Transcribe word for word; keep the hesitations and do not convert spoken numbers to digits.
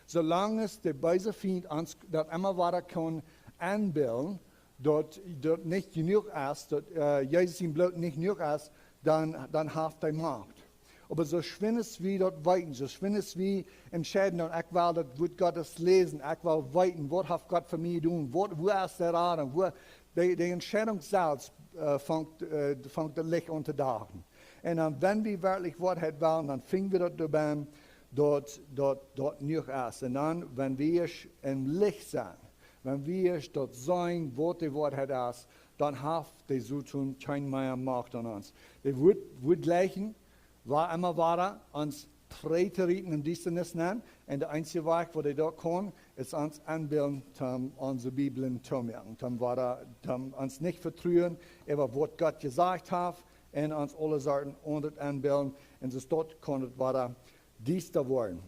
Soo lang aus de beese Fient ons daut emma wada kaun enbillen, daut daut nich jenuach es, daut Jesus sien Bloot nich jenuach es, dan haft hee Macht. Oba soo schwind aus wie daut weeten, soo schwind aus wie entscheiden, dan ekj well daut Wuat Gottes läsen, ekj well weeten, waut haft Gott fa mie jedonen, wua es de Radunk, wua, de Entscheidunk selfst, fangt daut Licht aun to dachen. Un dan, wan wie werkjlich Woarheit wellen, dan finj wie daut doabennen, daut daut jenuach es. Un dan, wan wie em Licht sent, wan wie daut seenen, waut de Woarheit es, dan haft de Soton kjeen mea Macht aun ons. Dee woat jleichen, woo emma wada, ons trigj to rieten en Diestanis nenn. Un de eensje Wajch waut dee daut kaun, es ons enbillen toom onse Bibeln toomoaken, toom ons nich vetruen äwa waut Gott jesajcht haft, un ons aule Sorten aundret enbillen. Un soo daut kaun daut wada diesta woaren.